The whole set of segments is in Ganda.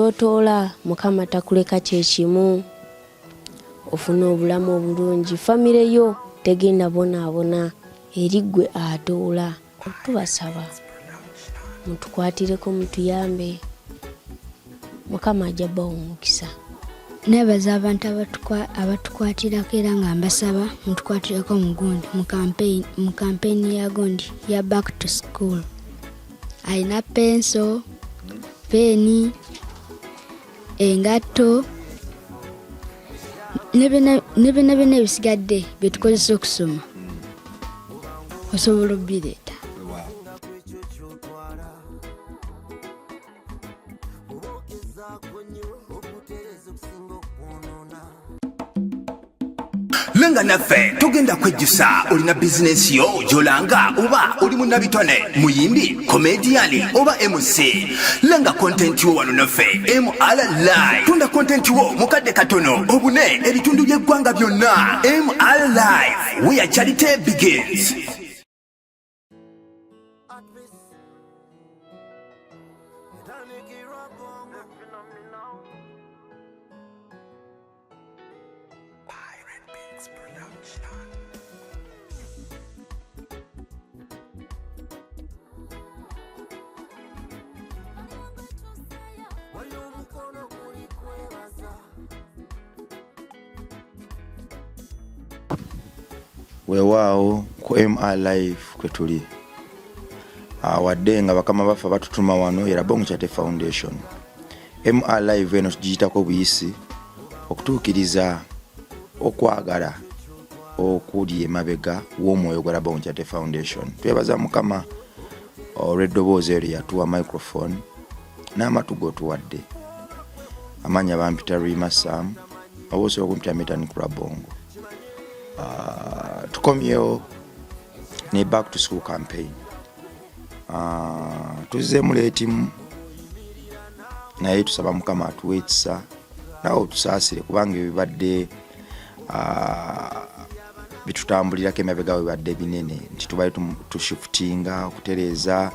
lw'otoola Mukama takuleka kyekimu, ofuna obulamu obulungi, famire yo tegenda bonaabona eri ggwe atoola. Tubasaba mutukwatireko mutuyambe, Mukama ajja bawa omukisa. Nebaza abantu abatukwatirako era nga mbasaba mutukwatireko mugundi mu kampeyini ya gundi ya back to school. Alina penso, peeni, engatto ne byonna byonna ebisigadde bye tukozesa okusoma osobola obireeta. Lenga naffe togenda kwejjusa. Olina bizinensi yo gyolanga oba oli munnabitone, muyimbi, komediyani oba MC, lenga kontenti wo wano naffe MR Live. Tunda kontenti wo mukadde katono obune ebitundu by'eggwanga byonna. MR Live, where charity begins. Weewaawo ku MR Live kwe tuli. Wadde nga bakama baffe batutuma wano ye Rabong Charity Foundation. MR Live eno tugiyitako buyisi okutuukiriza okwagala okuli emabega w'omwoyo gwa Rabong Charity Foundation. Twebaza Mukama olw'eddoboozi eryo yatuwa microphone n'amatu g'otuwadde. Amannya bampita Rima Sam, oba osobola okumpita Metani Kurabongo. Tukomyewo ne back to school campaign. Tuzzeemu leetimu, naye tusaba Mukama atuwe ekisa naawe otusaasire, kubanga ebibadde bitutambulirako emabega bibadde binene nti tubadde tushifutinga okutereeza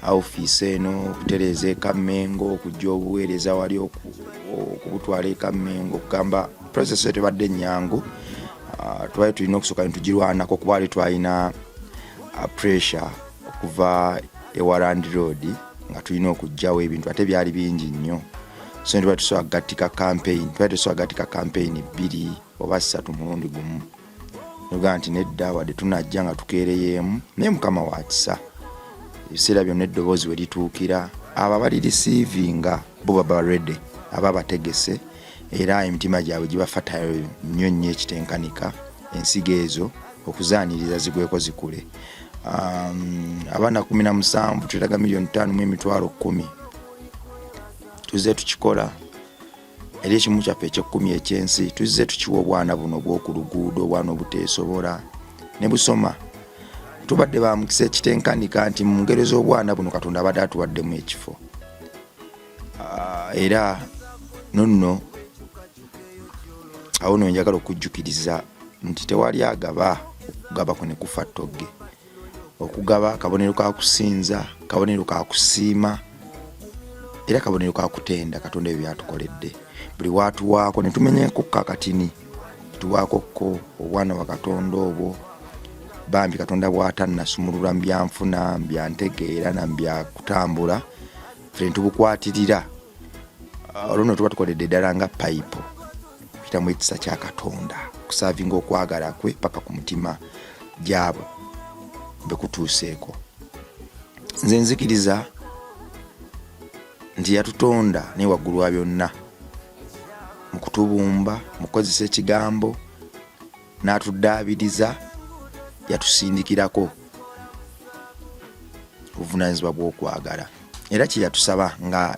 ofiisi eno, okutereeza ekammengo, okujja obuweereza wali okubutwala ekammengo, okugamba process eyo tebadde nnyangu. Tubadde tulina okusooka ne tugirwanako kuba wali twalina pressure okuva ewa landlord nga tulina okuggyawo ebintu ate byali bingi nnyo. So tubadde tusobola kugattika campaign, tubadde tusobola kugattika campaign 2 oba 3 mulundi gumu. Nogamba nti nedda, wadde tunajja nga tukeereyeemu, naye Mukama wa kisa. Ebiseera byonna eddoboozi we lituukira, abo abalirisiivinga bo baba ready, aba bategese, era emitima gyabwe giba fertile nnyo nnyo ekitenkanika ensigo ezo okuzaaniriza zigweko zikule. Abaana 17 twetaaga miliyoni ttaano mu emitwalo 10. Tuzze tukikola eri ekimu kyaffe eky'ekkumi eky'ensi, tuzze tukiwa obwana buno obw'oku luguudo, obwana obuteesobola ne busoma. Tubadde ba mukisa ekitenkanika nti mu ngero z'obwana buno Katonda abadde atuwaddemu ekifo. Era nonno awo no njagala okujjukiriza nti tewali agaba okugaba kwe ne kufa ttogge. Okugaba kabonero ka kusinza, kabonero ka kusiima, era kabonero ka kutenda Katonda ebyo byatukoledde. Buli watuwaako ne tumenyeko ko akatini, tuwaako ko obwana bwa Katonda obwo. Bambi Katonda bw'atannasumulula mu byanfuna, mu byantegeera na mu byakutambula, ffe ne tubukwatirira. Olwo nno tuba tukoledde ddala nga payipo okuyitamu ekisa kya Katonda okusaavinga okwagala kwe paka ku mutima gyabo bekutuuseeko. Nze nzikiriza nti yatutonda naye waggulu wa byonna mu kutubumba, mu kukozesa ekigambo n'atuddaabiriza, yatusindikirako obuvunaanyizibwa bw'okwagala. Era kye yatusaba nga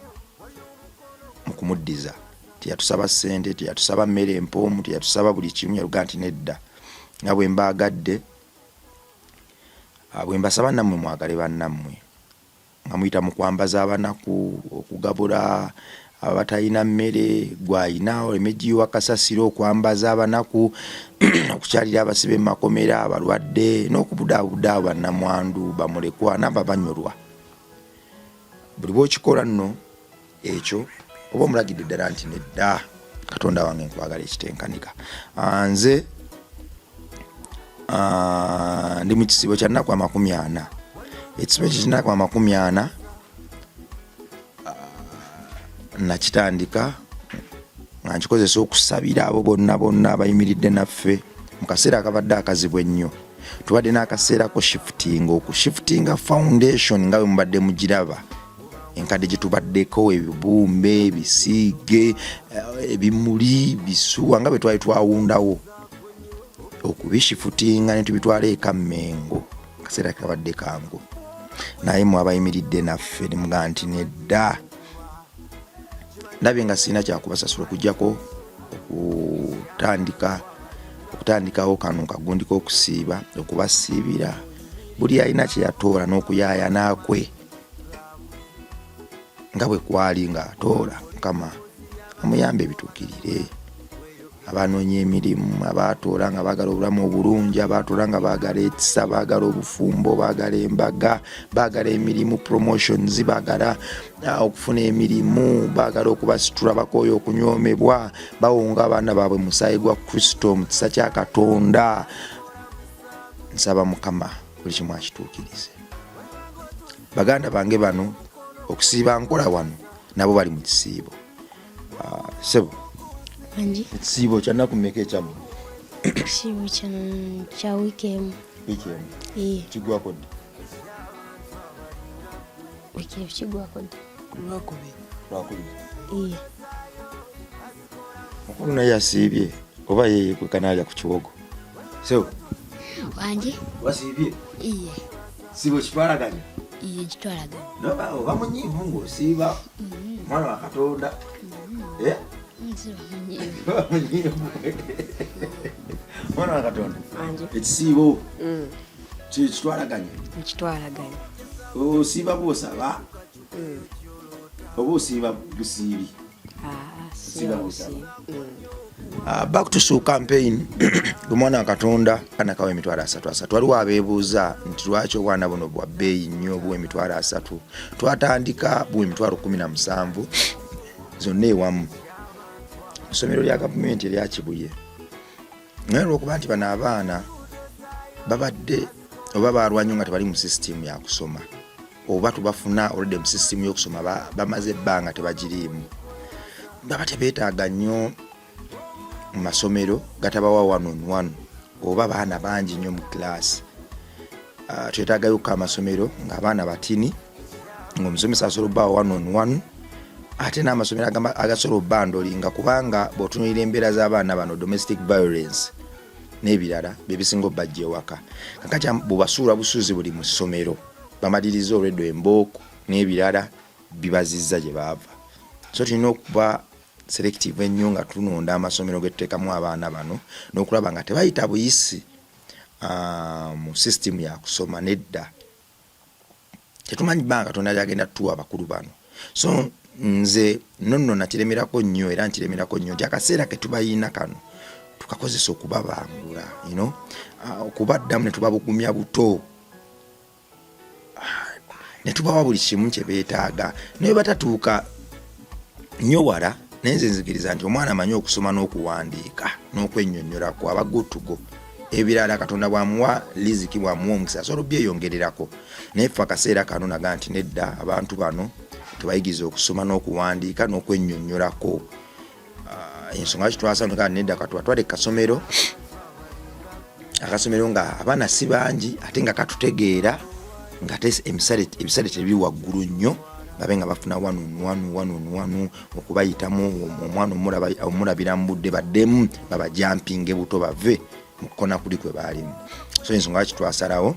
mu kumuddiza, teyatusaba ssente, teyatusaba mmere empoomu, teyatusaba buli kimu, yaluga nti nedda, nga bwe mbaagadde, bwe mbasaba nammwe mwagale bannammwe, nga muyita mu kwambaza abanaku, okugabula abatalina mmere, gw'alina oleme giyiwa kasasiro, okwambaza abanaku, okukyalira abasibe mu makomera, abalwadde, n'okubudaabuda abo bannamwandu, bamulekwa n'abo abanyolwa. Buli bw'okikola nno ekyo Oba omulagidde ddala nti nedda, Katonda wange nkwagala ekitenkanika. Nze ndi mu kisiibo kya nnaku 40. Ekisiibo ekyo ky'ennaku 40 nakitandika nga nkikozesa okusabira abo bonna bonna abayimiridde naffe mu kaseera akabadde akazibu ennyo. Tubadde n'akaseera ko shifting, okushiftinga foundation nga bwe mubadde mugiraba enkadde gye tubaddeko, ebibumbe, ebisiige, ebimuli, bisuwa nga bwe twali twawundawo, okubishifutinga ne tubitwala eka Mengo. Akaseera kabadde kangu, naye mwe abayimiridde naffe ne mugamba nti nedda, ndabye nga sirina kyakubasasula okuggyako okutandikawo kano kagundi k'okusiiba, okubasiibira buli alina kye yatoola n'okuyaaya naakwe nga bwe kwali ng'atoola. Mukama amuyambe ebituukirire. Abanoonya emirimu, abatoola nga baagala obulamu obulungi, abatoola nga baagala ekisa, baagala obufumbo, baagala embaga, baagala emirimu, promotions, baagala okufuna emirimu, baagala okubasitula, bakooya okunyoomebwa, bawonga abaana baabwe musaayi gwa Kristo mu kisa kya Katonda. Nsaba Mukama buli kimu akituukirize. Baganda bange bano okusiiba nkola wano nabo bali mu kisiibo. Sebo, ekisiibo kya nnaku mmeka ekyammwe? Ekisiibo kya wiiki emu. Wiiki emu? Iye. Kiggwako ddi? Wiiki emu kiggwako ddi? Lwakubiri. Lwakubiri. Iye. Mukulu naye yasiibye oba ye yekweka n'alya ku kiwogo? Sebo. Wangi. Wasiibye? Iye. Siibo kitwalaganya? Iye, kitwalaganya. Noba oba munyiivu ng'osiiba, mwana wa Katonda. Eh? Nsiba munyiivu. Oba munyiivu. Mwana wa Katonda. Wangi. Ekisiibo kitwalaganya? Nkitwalaganya. Osiiba bw'osaba? Oba osiiba busiibi? Siba busiibi. Back to school campaign, gwe mwana wa Katonda anakawa 300,000 30. Waliwo abeebuuza nti lwaki obwana buno bwa bbeeyi nnyo buwa 30,000? Twatandika buwa 17,000 zonna ewamu mu ssomero lya gavumenti erya Kibuye, naye olwokuba nti bano abaana babadde oba balwa nnyo nga tebali mu sisitimu ya kusoma, oba tubafuna olwedde mu sisitimu y'okusoma bamaze ebbanga tebagiriimu, baba tebeetaaga nnyo mu masomero gatabawa one on one oba baana bangi nnyo mu kilaasi. Twetaagayokko amasomero ng'abaana batini, ng'omusomesa asobola obbawa one on one, ate n'amasomero agasobola obbandolinga, kubanga bw'otunuulira embeera z'abaana bano, domestic violence n'ebirala byebisinga obbajja ewaka. Kakati bw'obasuula busuuzi buli mu ssomero, bamaliriza olweddo embooko n'ebirala bibazizza gye baava. So tulina okuba selective ennyo nga tunonda amasomero ge tuteekamu abaana bano n'okulaba nga tebayita buyisi mu system ya kusoma. Nedda, tetumanyi bbanga Katonda lyagenda tuwa abakulu bano. So nze nonno nakiremerako nnyo era nkiremerako nnyo nti akaseera ke tubayina kano tukakozesa okubabangula, okubaddamu ne tubabugumya buto ne tubawa buli kimu kye beetaaga, naye batatuuka nnyo wala. Naye nze nzikiriza nti omwana amanyi okusoma n'okuwandiika n'okwennyonnyolako aba good to go. Ebirala Katonda bw'amuwa riziki, bw'amuwa omukisa, asobola obyeyongererako. Naye ffe akaseera kano naga nti nedda, abantu bano tubayigirize okusoma n'okuwandiika n'okwennyonnyolako. Ensonga lwaki twasaba nti nedda, katubatwale ku kasomero, akasomero nga abaana si bangi ate nga katutegeera, nga ate ebisale tebiri waggulu nnyo, babe nga bafuna one on one, one on one, okubayitamu omwana omulabira mu budde, baddemu babajampinge buto bave mu kukona kuli kwe baalimu. So ensonga lwaki twasalawo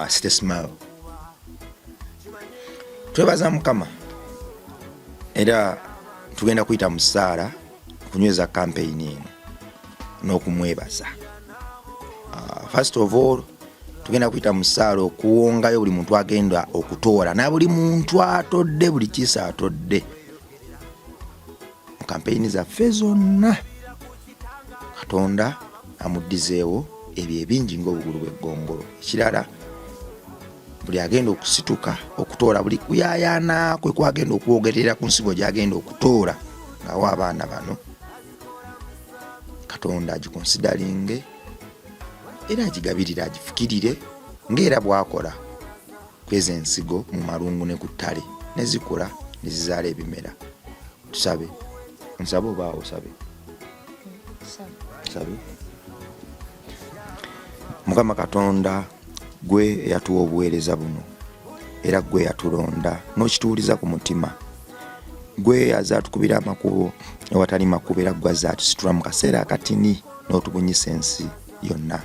City Smile. Twebaza Mukama era tugenda kuyita mu ssaala okunyweza campaign eno n'okumwebaza. First of all, tugenda kuyita mu ssaala okuwongayo buli muntu agenda okutoola na buli muntu atodde, buli kiisa atodde mu kampeyini zaffe zonna, Katonda amuddizeewo ebyo ebingi ng'obugulu bw'eggongolo. Ekirala, Buli agenda okusituka okutoola, buli kuyayaana kwe kwagenda okwogerera ku nsigo gyagenda okutoola ng'awa abaana bano, Katonda agikonsidalinge era agigabirire, agifukirire ng'era bw'akola kweza ensigo mu malungu ne ku ttale ne zikula ne zizaala ebimera. Tusabe. Nsabe oba osabe? Sabe. Mukama Katonda, gwe eyatuwa obuweereza buno era gwe eyatulonda n'okituwuliza ku mutima, gwe aze atukubira amakubo ewatali makubo era gwe azze atusitula mu kaseera akatini n'otubunyisa ensi yonna,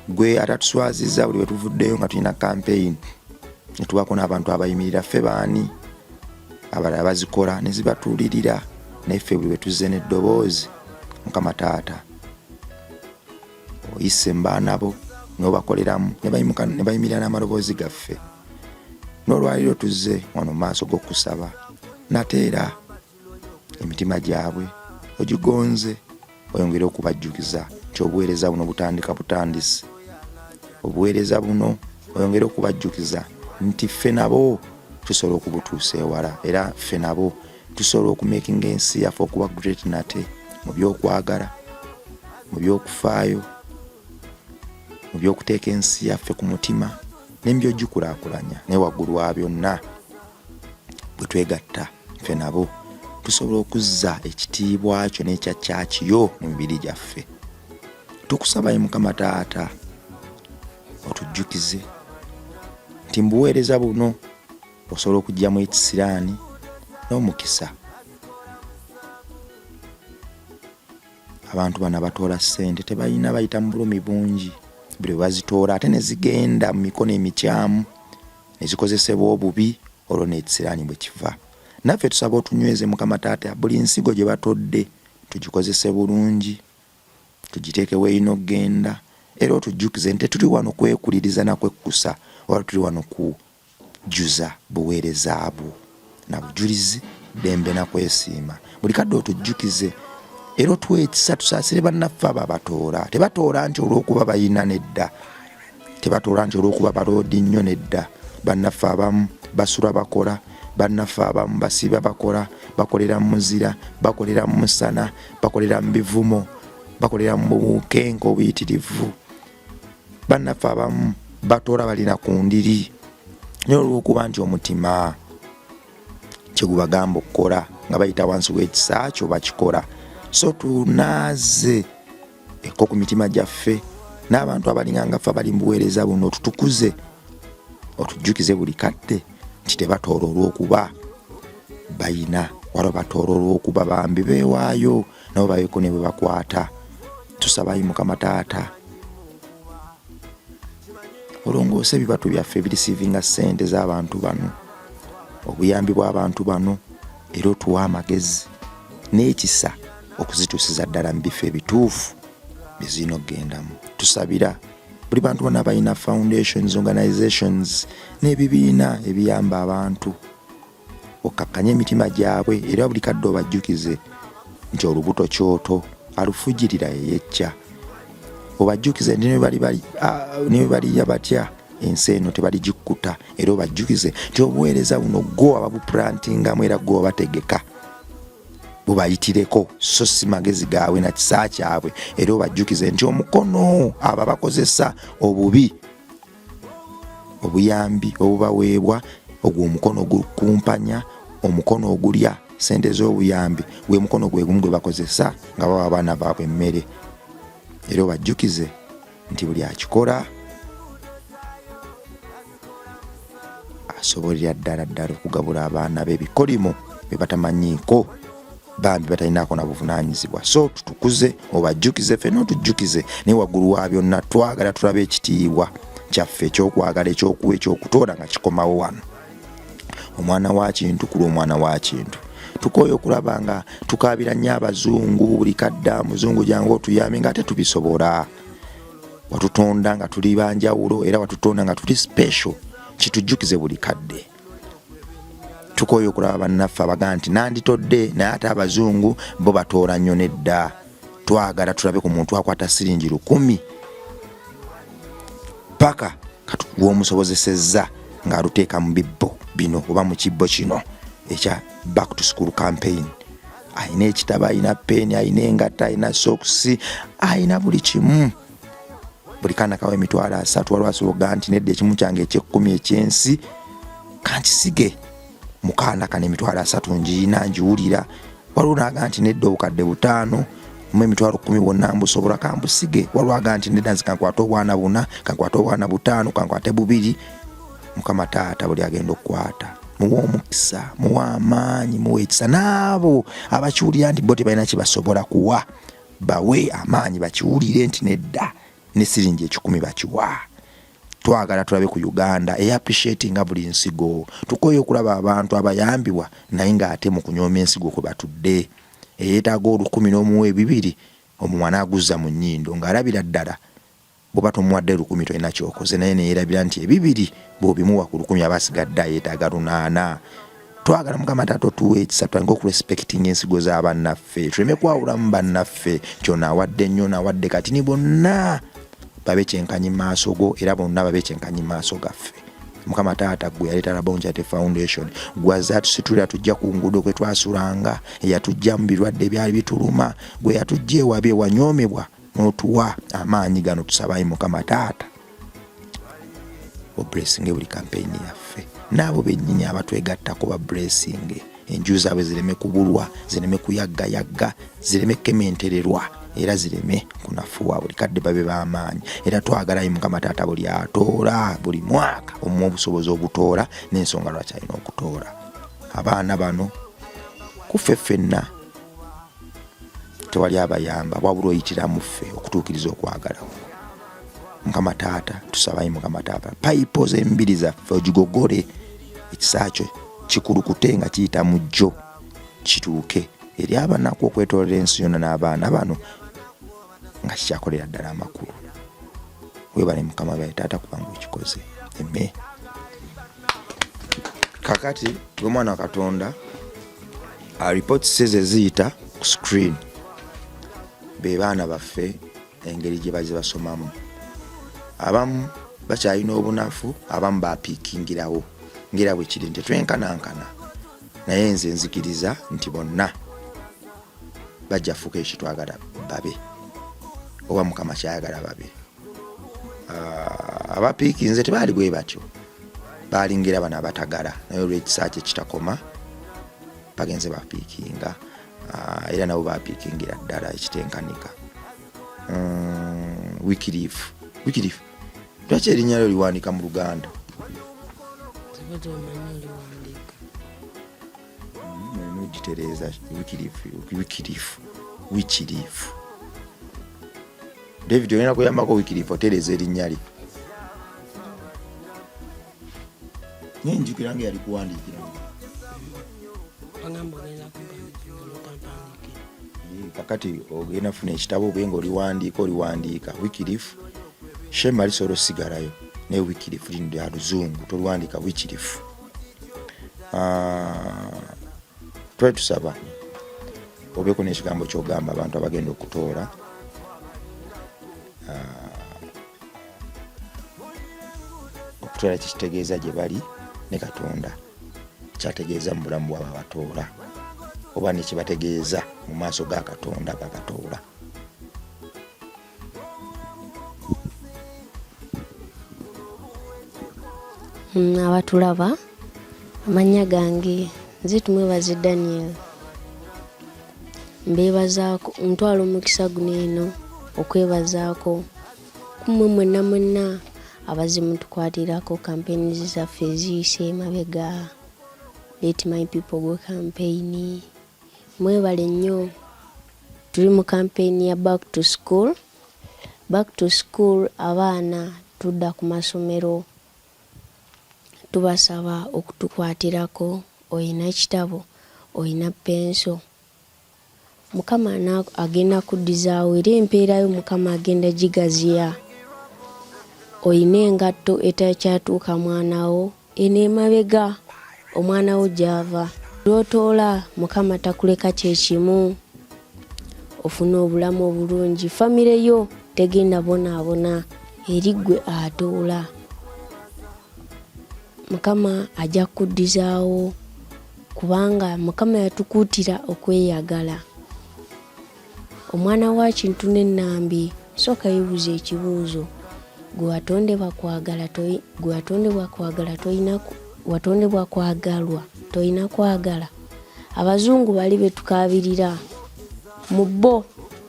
gwe atatuswaziza buli wetuvuddeyo nga tulina kampeyini netubaako n'abantu abayimirira ffe baani abalala bazikola ne zibatuulirira, naye ffe buli wetuzze n'eddoboozi, Mukama Taata, oyise mu baana bo n'obakoleramu ne bayimirira n'amaloboozi gaffe. N'olwaliro tuzze wano mu maaso g'okusaba nate era emitima gyabwe ogigonze, oyongere okubajjukiza nti obuweereza buno butandika butandisi. Obuweereza buno oyongere okubajjukiza nti ffe nabo tusobola okubutuusa ewala, era ffe nabo tusobola okumakinga ensi yaffe okuba great nate mu by'okwagala, mu by'okufaayo, mu by'okuteeka ensi yaffe ku mutima ne mu by'ogikulaakulanya. Naye waggulu wa byonna, bwe twegatta ffe nabo tusobola okuzza ekitiibwa kyo n'ekya kyaki yo mu mibiri gyaffe. Tukusaba ye Mukama Taata otujjukize nti mu buweereza buno osobola okuggyamu ekisiraani n'omukisa. Abantu bano abatoola ssente tebalina, bayita mu bulumi bungi buli bwe bazitoola, ate ne zigenda mu mikono emikyamu ne zikozesebwa obubi, olwo n'ekisiraani bwe kiva. Naffe tusaba otunyweze Mukama Taata, buli nsigo gye batodde tugikozese bulungi, tugiteeke w'erina okugenda, era otujjukize nti tetuli wano kwekuliriza na kwekkusa, wabula tuli wano kujjuza buweereza bwo na bujulizi, ddembe na kwesiima. Buli kadde otujjukize era otuwe ekisa, tusaasire bannaffe abo abatoola. Tebatoola nti olw'okuba balina, nedda. Tebatoola nti olw'okuba baloodi nnyo, nedda. Bannaffe abamu basula bakola, bannaffe abamu basiiba bakola, bakolera mu muzira, bakolera mu musana, bakolera mu bivumo, bakolera mu bukenke obuyitirivu. Bannaffe abamu batoola balina ku ndiri, naye olw'okuba nti omutima kyegubagamba okukola nga bayita wansi w'ekisa kyo bakikola. So tunaaze ekko ku mitima gyaffe n'abantu abalinga nga ffe abali mu buweereza buno, otutukuze, otujjukize buli kadde nti tebatoola olw'okuba bayina, waliwo batoola olw'okuba bambi beewaayo nabo babeeko ne bwe bakwata. Tusabayi Mukama Taata olongoose ebibatu byaffe ebirisiivinga ssente z'abantu bano, obuyambi bw'abantu bano, era otuwe amagezi n'ekisa okuzituusiza ddala mu bifo ebituufu bye zirina okugendamu. Tusabira buli bantu bonna abalina foundations, organizations n'ebibiina ebiyamba abantu, okkakkanye emitima gyabwe era buli kadde obajjukize nti olubuto kyoto, alufujirira yeyecca. Obajjukize nti ne bwe baliya batya ensi eno tebaligikkuta, era obajjukize nti obuweereza buno gwo ababuplantingamu era gwo abategeka bubayitireko, so si magezi gaabwe na kisa kyabwe. Era obajjukize nti omukono abo abakozesa obubi obuyambi obubaweebwa, ogwo omukono ogukumpanya, omukono ogulya sente z'obuyambi, gwe mukono gwe gumu gwe bakozesa nga bawa abaana baabwe emmere. Era obajjukize nti buli akikola asobolera ddala ddala okugabula abaana be ebikolimo bye batamanyiiko, bambi batalinaako na buvunaanyizibwa. So tutukuze, obajjukize, ffenna otujjukize, naye waggulu wa byonna twagala tulabe ekitiibwa kyaffe ekyokwagala, ekyokuwa, ekyokutoola nga kikomawo wano. Omwana wa Kintu ku lw'omwana wa Kintu. Tukooye okulaba nga tukaabira nnyo abazungu buli kadda, muzungu jangu otuyambe, nga ate tubisobola. Watutonda nga tuli banjawulo era watutonda nga tuli special, kitujjukize buli kadde. Tukooye okulaba bannaffe abagaa nti nanditodde naye ate abazungu bo batoola nnyo. Nedda, twagala tulabe ku muntu akwata siringi 1000 paka katuwomusobozesezza ng'aluteeka mu bibbo bino oba mu kibbo kino ekya back to school campaign. Alina ekitabo, alina peeni, alina engatta, alina sokisi, alina buli kimu. Buli kaana kawa 300,000. Waliwo asobola okugaa nti nedda, ekimu kyange ekyekumi ekyensi kankisige mukaana kano, 300,000 ngiina ngiwulira. Waliwo naga nti nedda, 5,000 mu 10,000 bwonna mbusobola, kambusige. Waliwo aga nti nedda, nze kankwate obwana buna, kankwate obwana butaano, kankwate bubiri. Mukama taata, buli agenda okukwata muwe omukisa, muwe amaanyi, muwe ekisa. N'abo abakiwulira nti bo tebalina kyebasobola kuwa, bawe amaanyi bakiwulire nti nedda, ne siringi 100 bakiwa. Twagala tulabe ku Uganda eappreciatinga buli nsigo. Tukooye okulaba abantu abayambibwa naye ng'ate mu kunyooma ensigo kwe batudde. Eyeetaaga 1,000 n'omuwa 200, omumwa n'aguzza mu nnyindo ng'alabira ddala bw'oba tomuwadde 1,000 tolina ky'okoze, naye ne yeerabira nti 2 bw'obimuwa ku 1,000 aba asigadde ayeetaaga 800. Twagala Mukama taata otuwa ekisa tutandike okurespectinga ensigo za bannaffe, tuleme kwawulamu bannaffe nti ono awadde nnyo, ono awadde katini. Bonna babe kyenkanyi maaso go, era bonna babe kyenkanyi maaso gaffe. Mukama taata, gwe yaleeta Labong Charity Foundation, gwe azze atusitulira tujja ku nguudo kwe twasulanga, eyatujja mu birwadde ebyali bituluma, gwe yatujja ewabi ewanyoomebwa n'otuwa amaanyi gano. Tusabayi Mukama taata oblessinge buli kampeyini yaffe, n'abo bennyini abatwegattako bablessinge, enju zaabwe zireme kubulwa, zireme kuyaggayagga, zireme kukementererwa, era zireme kunafuwa. Buli kadde babe b'amaanyi. Era twagalayo Mukama taata buli atoola buli mwaka omuwa obusobozi obutoola n'ensonga lwaki alina okutoola. Abaana bano kuffe ffenna tewali abayamba, wabula oyitira mu ffe okutuukiriza okwagala kwo. Mukama taata, tusabayo Mukama taata payipo z'emibiri zaffe ogigogole, ekisa kyo kikulukute nga kiyita mu jjo kituuke eri abanaku okwetoolera ensi yonna n'abaana bano nga kikyakolera ddala amakulu. Webale Mukama bae taata kubanga okikoze eme. Kakati gwe mwana wa Katonda, reports ze ziyita ku screen be baana baffe engeri gye baze basomamu. Abamu bakyalina obunafu, abamu bapiikingirawo ngera bwe kiri nti tetwenkanankana, naye nze nzikiriza nti bonna bajja fuuka ekyo kyetwagala babe oba Mukama kyayagala babe. Abapiikinze tebaali bwe batyo, balingira bano abatagala, naye olw'ekisa kye kitakoma bagenze bapiikinga. Era nabo bapiikingira ddala ekitenkanika. Wikirifu, Wikirifu, lwaki erinnya lyo liwandika mu Luganda? Nogitereeza Wikirifu, Wikirifu, Wikirifu. David, olina kuyambako Wikirifu otereeza erinnya lye, naye njukira nga yali kuwandiikira. Kakati ogenda funa ekitabo obe nga oliwandiika, oliwandiika Wikirifu. Shema lisobola osigalayo, naye Wikirifu lino lya luzungu, toliwandiika Wikirifu. Twali tusaba obeeko n'ekigambo kyogamba abantu abagenda okutoola, okutoola kyekitegeeza gye bali ne Katonda kyategeeza mu bulamu bwabo abatoola, oba nekibategeeza mu maaso ga Katonda babatoola. Abatulaba, amannya gange nze Tumwebaze Daniel. Mbeebazaako, ntwala omukisa guno eno okwebazaako kummwe mwenna mwenna abazze mutukwatirako campaigns zaffe eziyise emabega, Let My People Go campaign. Mwebale nnyo. Tuli mu campaign ya back to school. Back to school, abaana tudda ku masomero, tubasaba okutukwatirako. Oyina ekitabo, oyina penso, Mukama agenda kuddizaawo, era empeerayo Mukama agenda gigaziya. Oyina engatto etakyatuuka mwana wo, eno emabega omwana wo gy'ava. Lw'otoola Mukama takuleka kyekimu, ofuna obulamu obulungi, famire yo tegenda bonaabona eri ggwe atoola. Mukama ajja kukuddizaawo kubanga Mukama yatukuutira okweyagala. Omwana wa Kintu ne Nambi, sooka yeebuuze ekibuuzo, gwe watondebwa kwagala gwe watondebwa kwagala tolina watondebwa kwagalwa tolina kwagala? Abazungu bali be tukaabirira mu bo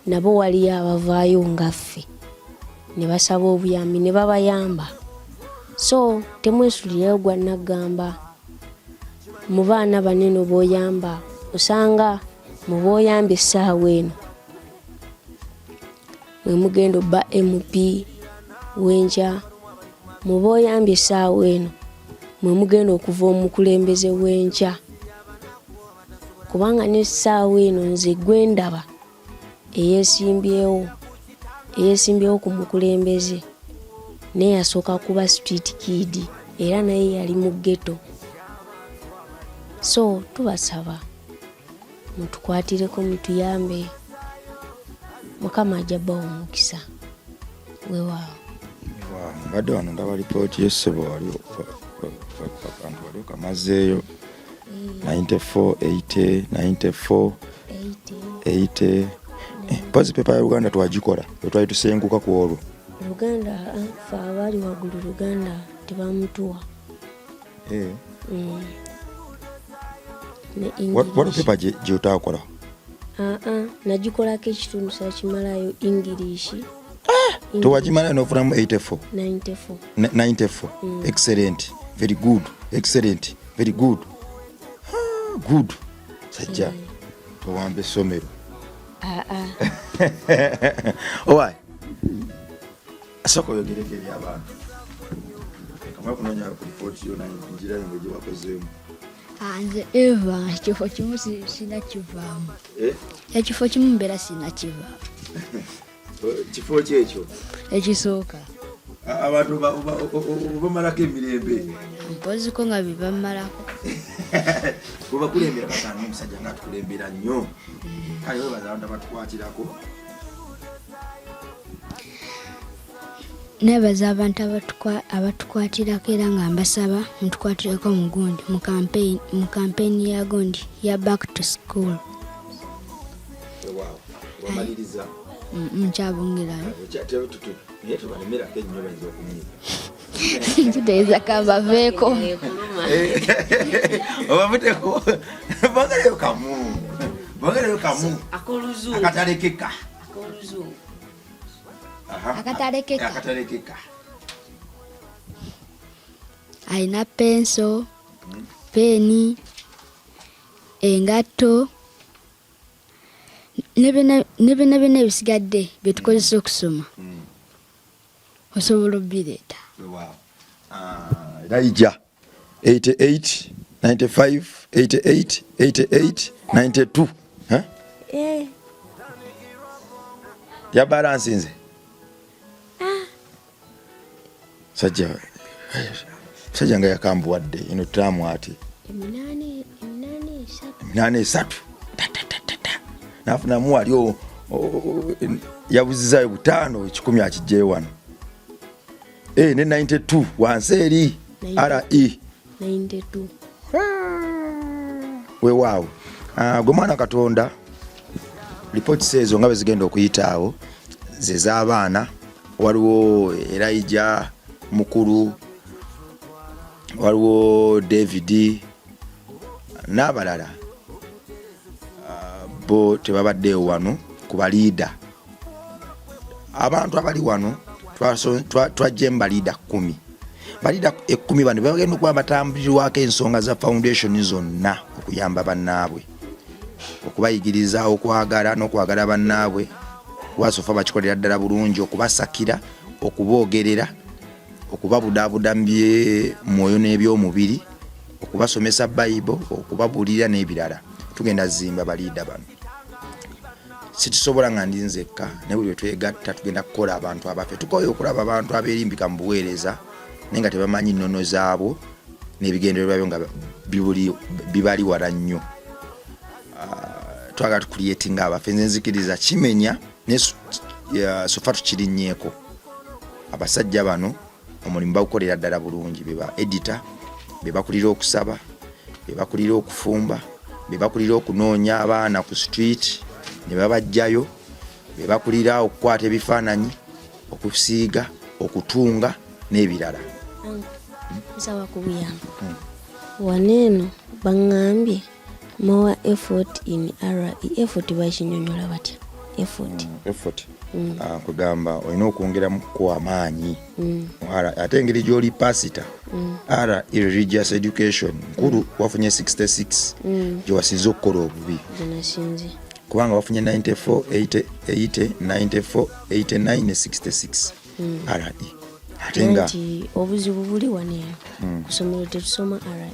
nabo waliyo abavaayo nga ffe ne basaba obuyambi ne babayamba. So temwesulirayo gwa naggamba mu baana bano eno b'oyamba osanga mu b'oyamba essaawa eno mwe mugenda obba MP w'enkya, mu b'oyambye essaawa eno mwe mugenda okuva omukulembeze w'enkya, kubanga n'essaawa eno nze gwe ndaba eyeesimbyewo eyeesimbyewo ku mukulembeze naye yasooka kuba street kid era naye yali mu ghetto. So tubasaba mutukwatireko mutuyambe, Mukama ajja bawa omukisa. Weewaawo. Mbadde wano ndaba lipooti y'essebo wali akantu wali okamazeeyo 94 80 94 80. Mpozi pepa ya Luganda twagikola bwe twali tusenguka ku olwo. Luganda fe abaali waggulu Luganda tebamutuwa. Waliwo pepa gyotakola? Nagikolako ekitundu sakimalayo English. Tewagimalayo nofunamu 84? 94. 94. Excellent, very good, excellent, very good. Ah, good sajja towamba essomero. Owai asooka oyogereko eri abantu kamala kunoonya ku lipooti yo njira yange gyewakozeemu. Nze Eva ekifo kimu sina kivaamu. Ekifo kimu mbeera sina kivaamu. Kifo ki ekyo? Ekisooka. Abantu obamalako emirembe. Mpoziko nga bebamalako. Webakulembera basanga omusajja nga atukulembera nnyo. Kale webaza abantu abatukwatirako. Nebaza abantu abatukwatirako era nga mbasaba mutukwatireko mugundi mu kampeyini ya gundi ya back to school. Wamaliriza? Nkyabungirayo. Naye tubalemerako ennyo bayinza okunyiiga. Kitegeeza kambaveeko. Obavudeko bongerayo kamu, bongerayo kamu akatalekeka. Akatalekeka. Akatalekeka. Alina penso, peeni, engatto ne byonna byonna ebisigadde bye tukozesa okusoma osobola obireeta. Elijah 88 95 88 88 92. Yabalansinze sajja nga yakambuwadde eno taamu ati 8 3 nafunamu wali yabuzizayo 5 1 akijjeyo wano ne 92 wansi eri RE 92. Weewaawo gwe mwana Katonda, lipooti ezo nga bwe zigenda okuyitaawo ze z'abaana. Waliwo Elijah mukulu, waliwo David n'abalala bo tebabaddeewo wano ku baliida. Abantu abali wano twajjemu baliida 10. Baliida 10 bano bagenda okuba batambulirwako ensonga za foundation zonna okuyamba bannaabwe, okubayigiriza okwagala n'okwagala bannaabwe, kuba sofa bakikolera ddala bulungi, okubasakira, okuboogerera, okubabudaabuda mu byemwoyo n'ebyomubiri, okubasomesa Bayibo, okubabuulirira n'ebirala. Tugenda zimba baliida bano. Situsobola nga ndi nzekka, naye buli lwetwegatta tugenda kukola abantu abaffe. Tukooye okulaba abantu abeerimbika mu buweereza naye nga tebamanyi nnono zaabwo n'ebigendererwa byo nga bibali wala nnyo. Twagala tukuliyetinga abaffe. Nze nzikiriza kimenya naye sofa tukirinnyeeko. Abasajja bano omulimu bagukolera ddala bulungi, be ba editor Be bakulira okusaba, be bakulira okufumba, be bakulira okunoonya abaana ku street ne babajjayo, be bakulira okukwata ebifaananyi, okusiiga, okutunga n'ebirala. Nsaba kubuyamba. Wano eno baŋŋambye more effort in RE. Effort bakinyonyola batya? Effort. Effort. Ah, kwegamba olina okwongeramuko amaanyi. Ate engeri gy'oli pasita, RE, religious education nkulu, wafunye 66, gyewasinze okukola obubi. Gyenasinze. Kubanga wafunye 94, 80, 80, 94, 89 ne 66 RE, ate nga Nti obuzibu buli wano eno ku ssomero tetusoma RE.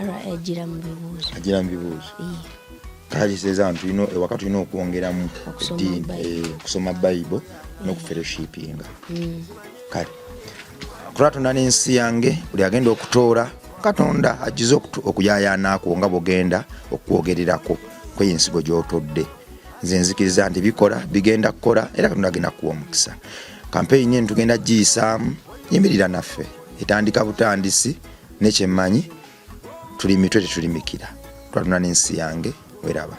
RE agira mu bibuuzo. Agira mu bibuuzo. Ee. Kale kitegeeza nti tulina ewaka tulina okwongeramu Okusoma eddiini, Bible. okusoma Bible n'okufellowshipinga. Kale kulwatonda n'ensi yange, buli agenda okutoola, Katonda agize okuyayaanakwo nga bwogenda okwogererako kweyo ensigo gy'otodde. Nze nzikiriza nti bikola, bigenda kukola, era Katonda agenda kuwa omukisa. Kampeyini eno tugenda giyisaamu, yimirira naffe, etandika butandisi. Nekyemmanyi, tuli mitwe tetulimikira. Twatunda n'ensi yange, weraba.